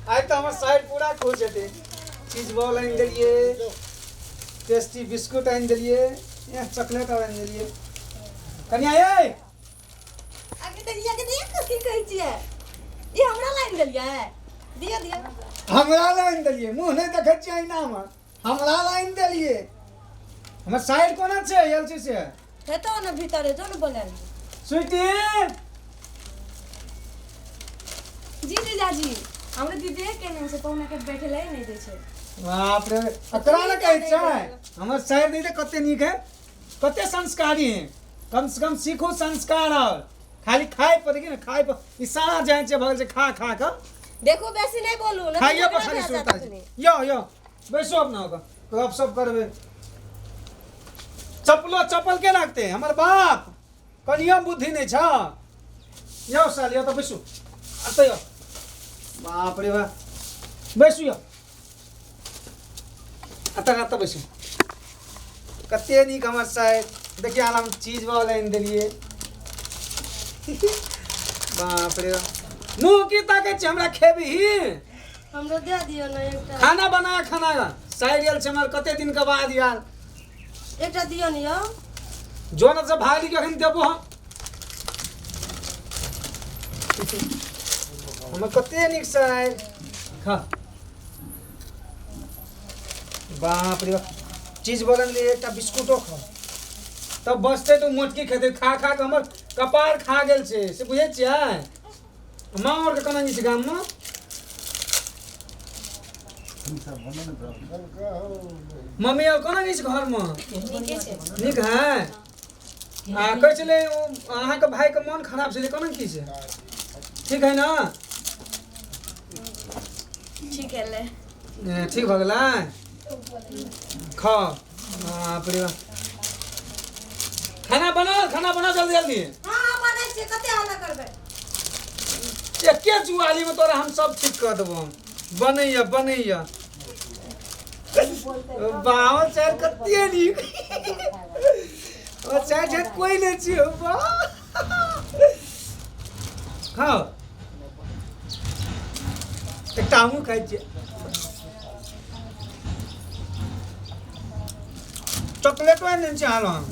आइ तऽ हमर साइड पूरा खुश हेतै। चीज बॉल आनि देलियै, टेस्टी बिस्कुट आनि देलियै, चॉकलेट आर आनि देलियै। कनिया ये आगे देखिए, आगे देखिए, कथी कहै छियै? ई हमरा लाइन देलियै? दिअ दिअ। हमरा लाइन देलियै? मुँह नहि देखै छियै अहिनामे? हमरा लाइन देलियै? हमर साइड कोना छै आयल छै से? हेतौ ने भीतरे, जो ने बोलायल। स्वीटी। जी जीजाजी, हमरो दीदी के नाम से पहुना के बैठे ले नहीं दै छै। बाप रे, आ तोरा ने कहै छै हमर साइड नहीं तऽ कते नीक है, कते संस्कारी है। कम से कम सीखू संस्कार। और खाली खाय पर देखी ने, खाय पर ई सारा जाइ छै भगल छै खा खा कऽ। देखू, बेसी नहीं बोलू ने। खाइए पर खाली सुनता छै। यो यो बैसो अपना ओकर गप सप करबै। चप्पलो चप्पल के लागते हमर बाप कनियो बुद्धि नहीं छ। यौ साल यौ तऽ बैसू अतऽ यौ। बाप रे बाप, बैसू यौ अतऽ अतऽ बैसू। कते नीक हमर साइड देखिए। आल हम चीज बॉल आनि देलियै। बाप रे, मुँह की ताकै छी? हमरा खेबही? हमरो दे दियौ ने एकटा। खाना बना खाना। साइड आयल छै हमर, कते दिन के बाद आयल। एकटा दियौ ने यौ। जो न से भागली के अखन देबो हम। हमर कते नीक साइड खा। बाप रे बाप, चीज बोलन लिए एकटा बिस्कुटो खा तब बचतै। तऽ मोटकी खेतै। खा खा कऽ हमर कपार खा गेल छै से बुझै छियै। माँ आओरके केना छै गाममे? मम्मी आओर कोना छै घरमे? नीके छै। नीक है। आ कहै छलै ओ अहाँके भाइके मोन खराब छलै, कोना की छै? ठीक है ने? ठीक है ले। ए, ठीक भऽ गेलै। खाओ। बाप रे बाप, खाना बनाओ, खाना बनाओ जल्दी जल्दी। हाँ हाँ, बनै छियै, कते हल्ला करबै? एके जुआलीमे तोरा हम सब ठीक कऽ देबो। बनैया बनैया। बाबा चार कते नीक ओ चार छै, कोई नहि छियै। वाह, खाओ, एकटा हमहूँ खाइ छियै। चॉकलेटो आनि देने छियै। हाल हम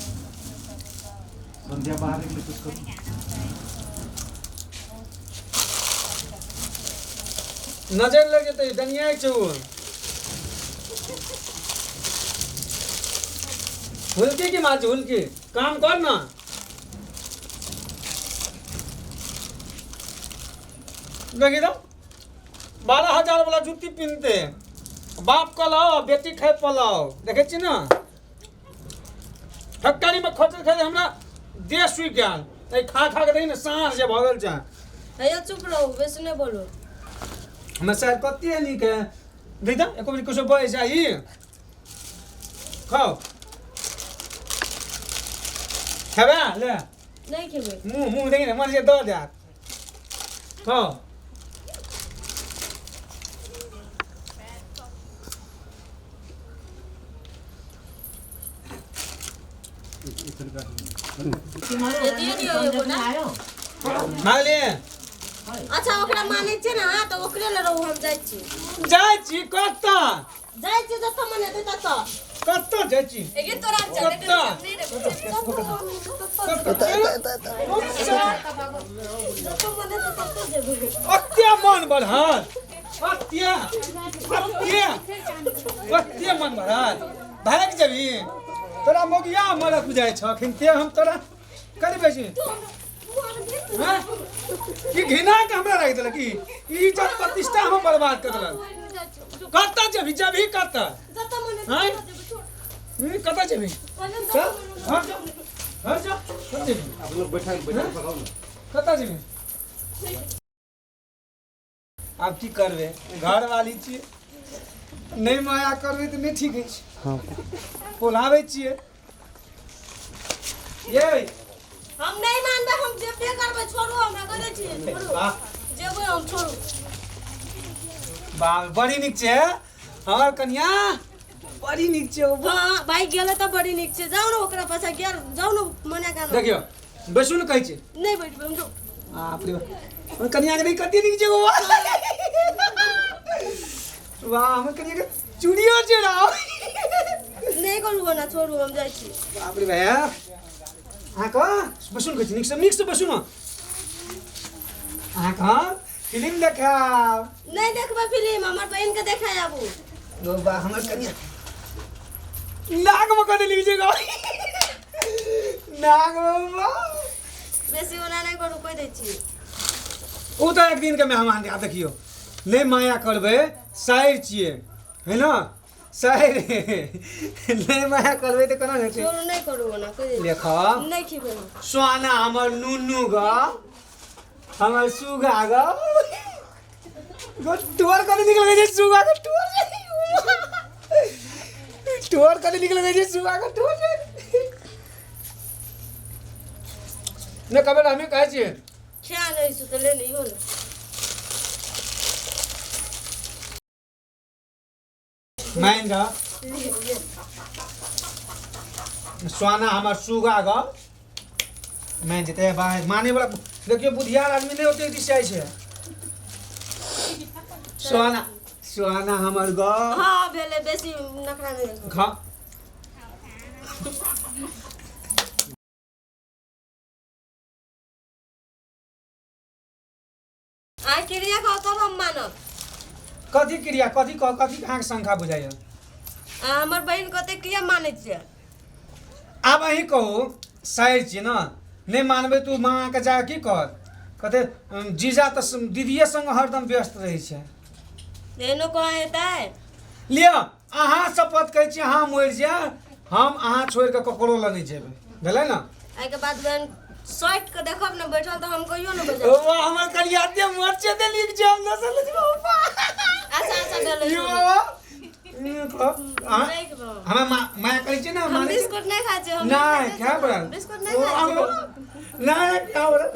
संध्या बाहर निकले कुछ करू। नजर लग जेतै, डनियाइ छै ओ। हुलकी की मार छै हुलकी। काम कर ना। देखी तो 12,000 वाला जुत्ती पिनते बाप कलाओ, बेटी खाय पलाओ। देखै छी ने, फैक्ट्री में खर्च खाइ हमरा देह सुखि गेल। एहि खा खा के देखी ने, साँझ जे भऽ गेल छै। हैया, चुप रहू, बेसी नहि बोलू। हमर साइड कते नीक है। देख तऽ एको बेर किछो बजै छै ई। खाओ, खेबै ले। नहि खेबै। मुँह मुँह देखी ने, मन जे दऽ देत। खाओ। ये दियौ दियौ एगो ना। मांगलियै? अच्छा, ओकरा मानै छियै ने अहाँ, तऽ ओकरे लए रहू, हम जाइ छी। जाइ छी कतऽ? जाइ छी जतऽ मन हेतै ततऽ। कतऽ जाइ छी? एगे तोरा चले। कतऽ? जतऽ मन हेतै ततऽ जेबै। अत्ते मन बढ़ल, अत्ते अत्ते अत्ते मन बढ़ल, भागि जेबही? तोरा मोगिया मरत बुझाइ छ अखन ते। हम तोरा करी बेसी हैं? कि घिना के हमरा राखि देलक? ई इज्जत प्रतिष्ठा हम बर्बाद कर देलक। कतऽ जेबही? जेबही कतऽ? जतऽ मन हेतै आँय? ततऽ जेबै, छोड़। कतऽ जेबही? चल घर जो, घर जो। कतऽ जेबही? आप लोग बैठा बैठा पकाओ ना। कतऽ जेबही? आब की करबै, घरवाली छियै, नहि माया करबै तऽ नहि ठीक अछि। बोलाबै छियै ये। हम नहि मानबै, हम जेबे करबै। छोड़ू हमरा, कहै छियै छोड़ू। वाह। जेबै हम, छोड़ू। वाह, बड़ी नीक छै हमर कनिया, बड़ी नीक छै। वाह। हाँ, भाइ गेलै तऽ बड़ी नीक छै। जाउ ने ओकरा पाछा गेल, जाउ ने मना कान। देखियौ, बैसू ने कहै छै। नहि बैठबै हम, जाउ। बाप रे बाप, हमर कनिया के नहीं कते नीक छै। वाह। वाह हमर कनिया के चूड़ियो चढ़ाओ। नहि करू ओना, छोड़ू, हम जाइ छी। बाप रे भैया, अहाँके बसु ने, कहै छी नीकसँ नीकसँ बसु ने। अहाँके फिल्म देखाब। नहि देखबै फिल्म, हमर बहिन के देखाय आबू। गो बा, हमर कनिया नाक में कऽ देली छै गो, नाक में बा। बेसी ओना नहि करू, कहि दै छी। ओ तऽ एक दिन के मेहमान आ देखियौ, नहि माया करबै, साइर छियै है ना, साइर नहि माया करबै तऽ केना हेतै? छोड़ू, नहि करू ओना, कहि दै छी। लेख नहि खेबै हम। सोना हमर नुनू ग, हमर सुगा ग, गो टोर कने निकल गई छै सुगा के टोर, टोर कने निकल गई छै सुगा के टोर। ने कबे हमें कहै छियै खा नहि सुतले नहि हो ने। मान जा सोना हमर सुगा ग, मान जेतै बाहर माने वाला। देखियौ बुधियार आदमी नहि ओतेक दिस जाइ छै। सोना सोना हमर ग। हँ भेलै, बेसी नखरा नहि देखू। खा। आइ क्रिया खाउ तब हम मानब। कथी क्रिया? कथी कथी अहाँके शंका बुझाइया? आ हमर बहिन कते किया मानै छियै? आब अहीं कहू, साइर छियै ने, नहि मानबै तऽ ओ माँके जा की कहत? कहतै जीजा तऽ दीदीए संग हरदम व्यस्त रहै छै। एहनो कहाँ हेतै? लिअ, अहाँ शपथ कहै छी, अहाँ मरि जायब, हम अहाँ छोड़ि कऽ ककरो लग नहि जेबै, भेलै ने? एहिके बाद बहन सटि कऽ देखब ने बैठल तऽ हम कहियो ने ओ बजब। हमर कनिया एते मरचे देलिक जे हम नसल अच्छा अच्छा भेलै। यौ बाबा, अहाँ नहि खेबै हम। हमरा माया करै छी ने? हम मानै छी? बिस्कुट नहि खाइ छियै हम। नहि खाय पड़ल। बिस्कुट नहि खाइ छियै। नहि खाय पड़ल।